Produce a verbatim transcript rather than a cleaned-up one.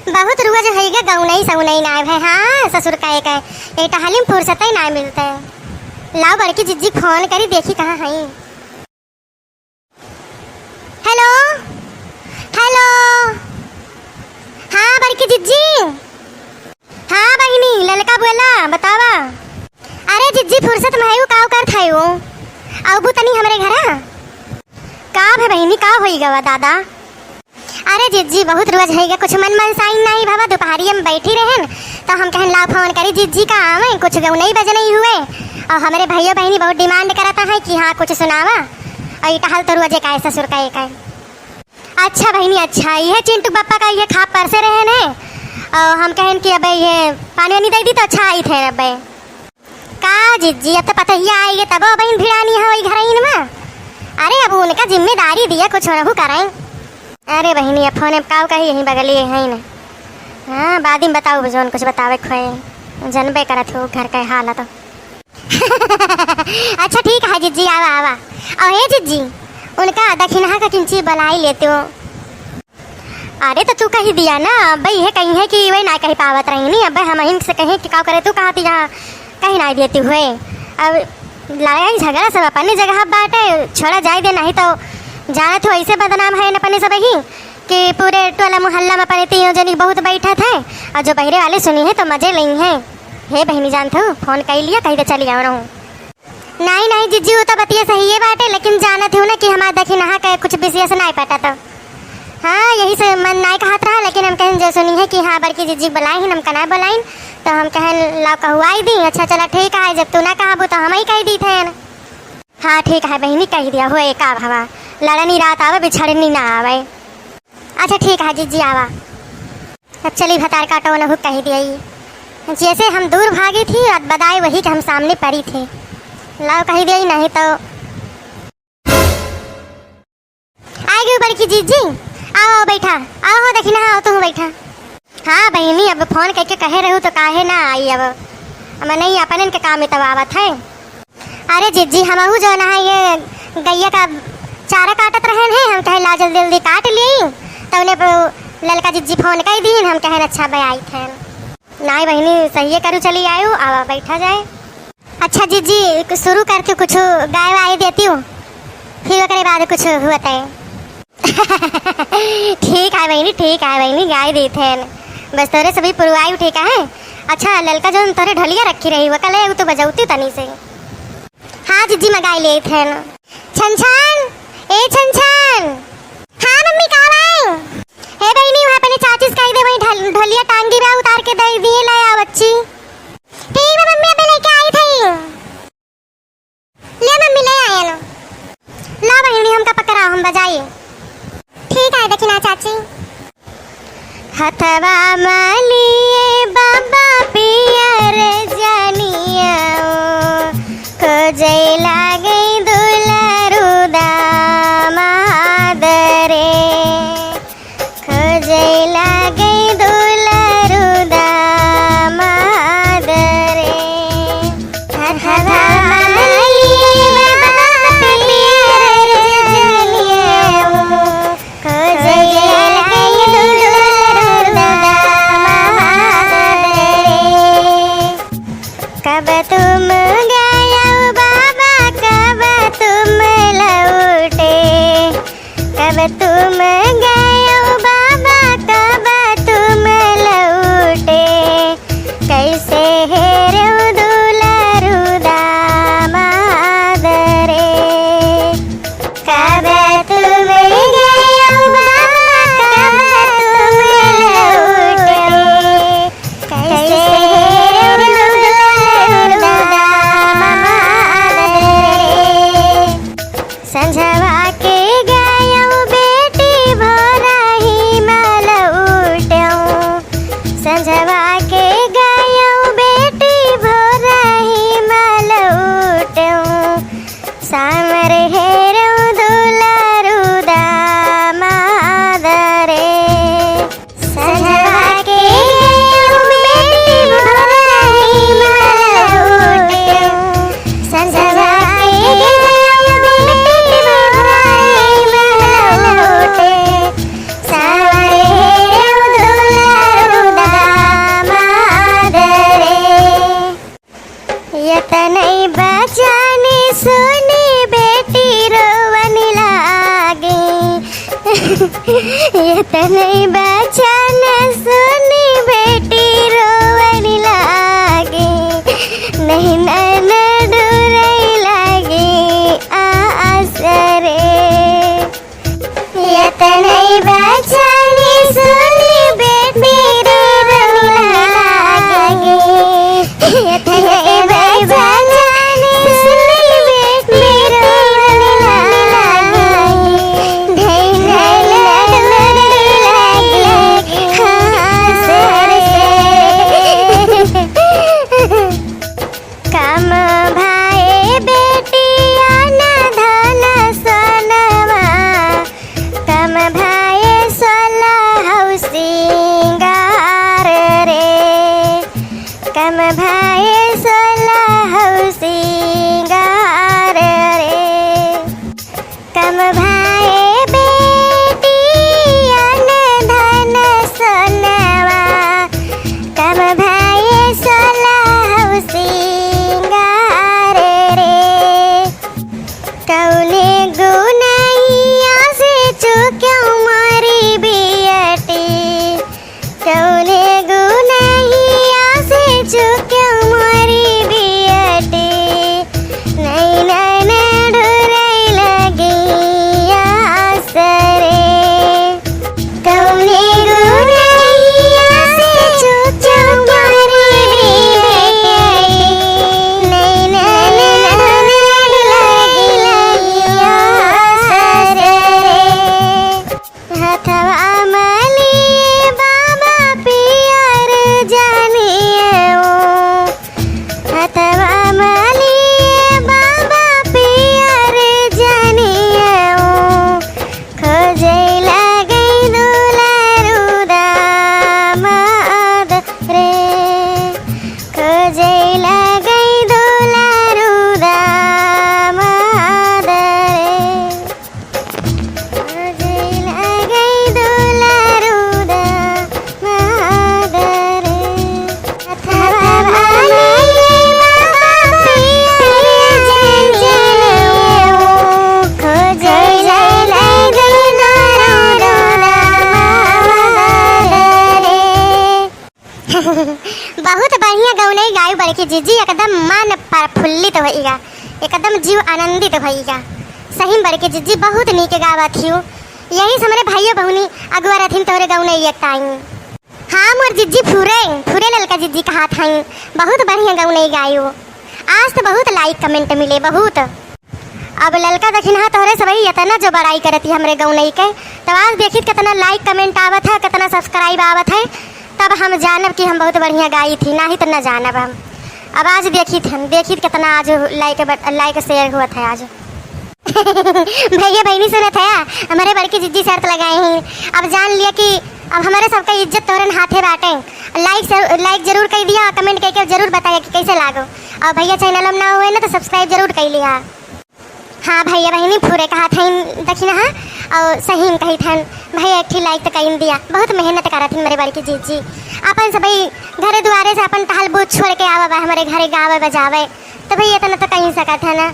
बहुत रोज हइगा गउनई सउनई नाय भय। हाँ, ससुर का एक है, ए टहलिम फुर्सतई नाय मिलते। लाओ बड़की जिज्जी फोन करी, देखी कहाँ हई। हेलो, हेलो। हाँ बड़की जिज्जी। हाँ बहिनी, ललका बोला, बतावा। अरे जिज्जी, फुर्सत में हयू, काव करत हयू? अउबू तनी हमरे घरा। का भय बहिनी, का होई गवा दादा? अरे जिज्जी, बहुत रोज हइगा, कुछ मन मनसाइन नाहीं भवा। दुपहरिया में बैठी रहेन, तो हम कहन लाओ फोन करी जिज्जी का आवे, कुछ गउनई बजनई हुए। अउर हमरे भइयो बहिनी बहुत demand करत हैं कि हाँ, कुछ सुनावा। अउर ई टहल तो रोजे का है ससुर का एक है। अच्छा बहिनी, अच्छा, इहे चिंटू बप्पा का इहे खाप परसे रहेन है। अउर हम कहन कि अबे इहे पानी वानी दइ दी तो अच्छा आइत है अबे। का जिज्जी, अब तो पतोहिया आइगे तबो बहिन भिड़ानी है वही घरइन में। अरे अब उनका जिम्मेदारी दिया, कुछ रहू करें। अरे बहिनी, अब फोन में काव कही, यहीं बगलिए है ना। हाँ, बाद में बताओ, जौन कुछ बतावे खोए, जनबे करत हो घर के हालत। अच्छा ठीक है जिज्जी, आवा आवा। अउर हे जिज्जी, उनका दखिनहा का किंची बुलाई लेते हो। अरे तो तू कही दिया ना, अब्बे इहे कही है कि वही ना कही पावत रही नी, अब्बे हमहिन से कहे कि का करे तू कहा थी यहाँ कही ना देती हुए। अब लड़ाई झगड़ा सब अपने जगह बाटे, छोड़ा जाए दे, नहीं तो जानत हो ऐसे बदनाम है अपने सब ही कि पूरे टोला मोहल्ला में अपने तीनों जनी बहुत बैठत है, अउर जो बहरे वाले सुनी है तो मजे लेई है। हे बहिनी जानत हो, फोन कई लिया, कही दे चली आवा रहूँ। नाहीं, नाहीं जिज्जी, उ तो बतिया सहिए बाटे, लेकिन जानत हूँ ना कि हमार दखिनहा के कुछ विशेष नाहीं पटत। हाँ, यही से मन नाहीं कहत रहा, लेकिन हम कहन जो सुनी है कि हाँ, बड़की जिज्जी बुलाई ही, हमका ना बुलाइन, तो हम कहन लाओ कहुआई दी। अच्छा, चला ठीक है, जब तू ना कहबू तो हम ही कह दी थे। हाँ, ठीक है बहिनी, कह दिया हुए का भवा, लड़नी रात आवे, बिछड़नी ना आवे। अच्छा ठीक है जिज्जी, आवा। अब चली भतार काटो नहु कही दिया। जैसे हम दूर भागी थी और बदाई वही के हम सामने पड़ी थी। लाओ कही दिया, नहीं तो आएगी ऊपर की जिज्जी। आओ, आओ बैठा, आओ हो दखिनहा, आओ तुम बैठा। हाँ बहिनी, अब फोन करके कहे रहू तो काहे ना आई अब। अब नहीं, अपनन के काम में तब आवत है। अरे जिज्जी, हमहू जौन है ये गइया का चारा काटत रहेन है, हम कहे ला जल्दी जल्दी काट ली, तौने पर ललका जिज्जी फोन कइ दीन, हम कहेन अच्छा बे आई थे। नाई बहिनी, सहिए करू, चली आयु, आवा बैठा जाए। अच्छा जिज्जी, शुरू करती कुछ गाय वाय देती हूँ, फिर ओकरे बाद कुछ हुआ तय। ठीक है बहिनी, ठीक है बहिनी, गाय देत हैं। बस तोरे सभी पुरवाई ठीक है। अच्छा, ललका जौन तोरे ढोलिया रखी रही, वो कल है, वो तो बजौती तनी से। हाँ जिज्जी, मंगाई लेत हैं। छन छन, ए छन छन। हाँ मम्मी, का बाय? हे बहिनी, वहाँ अपने चाची से कही दे, वहीं ढल-, ढोलिया टांगी बा, उतार के दे दिए, ले आ बच्ची। ठीक बा मम्मी, अबे लेके आई थी। ले मम्मी, ले आया लो। ला बहिनी, हमका पकड़ा, हम बजाई। ठीक है, देखी ना चाची। हथवा में लिए बाबा पियर जनिया ओ, खोजै लागे दुलरू दामाद रे। खोजै लागे दुलरू दामाद रे। हथवा में लिए बाबा पियर जनिया ओ, खोजै लागे दुलरू दामाद रे। कब तू नहीं बचन सुनी बेटी रोवन लागे, नहीं नैन डुरई लागे आसरे। यतनई बचन सुनी बेटी रोवन लागे, यतनई बचन सुनी बेटी रोवन लागे। कम भाए बेटी अन धन सोनवा, कम भाए सोलहौ सिंगार रे। कम भाए सोलहौ सिंगार रे। कम भाए बेटी अन धन सोनवा, कम भाए सोलहौ सिंगार रे। कौने गुनहिया से चूक्यो मोरी बेटी, कौने गुनहिया से चूक्यो मोरी बेटी, नैन डुरई लागे आसरे। कौने गुनहिया से चूक्यो मोरी बेटी, नैन डुरई लागे आसरे। हथवा मलिए बाबा पियर जनियो, हथवा मलिए बाबा पियर जनियो, खोजै लगै दुलारू दामाद रे, खोजै लगै दुलारू दामाद रे। बहुत बढ़िया गौनई गायू बड़की जिज्जी, एकदम मन प्रफुल्लित होइगा, एकदम जीव आनंदित होइगा। सही में बड़की जिज्जी बहुत नीक गावत हियो। यही से हमरे भाइयो बहिनी अगुआ रहथिन तोहरे गौनई एक टाइम। हाँ मोर जिज्जी फुरे, फुरे ललका जिज्जी कहात हई। बहुत बढ़िया गौनई गायू। आज तो बहुत like comment मिले, बहुत। अब ललका दखिनहा तोहरे सबही एतना जो बड़ाई करती हमरे गौनई के, तब आज देखित केतना like comment आवत है, केतना subscribe आवत है, तब हम जानब कि हम बहुत बढ़िया गाई थी, नाही तो न जानब हम। अब आज देखित हम, देखित केतना आज like बट-, like share होत है आज। भैया बहिनी सुनत है, हमरे बड़की जिज्जी शर्त लगाए हैं। अब जान लिया कि अब हमरे सबका इज्जत तोहरन हाथे बाटे। Like से, like जरूर कइ दिया, comment कइके जरूर बताया कि कैसे लागो। और भैया channel में ना हुए ना तो subscribe जरूर कइ लिया। हाँ भैया बहिनी फुरे कहात हइन दखिनहा, और सही में कहित हन भैया एक ठी like तो कइन दिया। बहुत मेहनत करत हन हमरे बड़की जिज्जी, अपन सबही घरे दुआरे से अपन टहल बूझ छोड़ के आवा बा हमरे घरे गावे बजावे, तो भैया एतना तो कइ सकत है ना।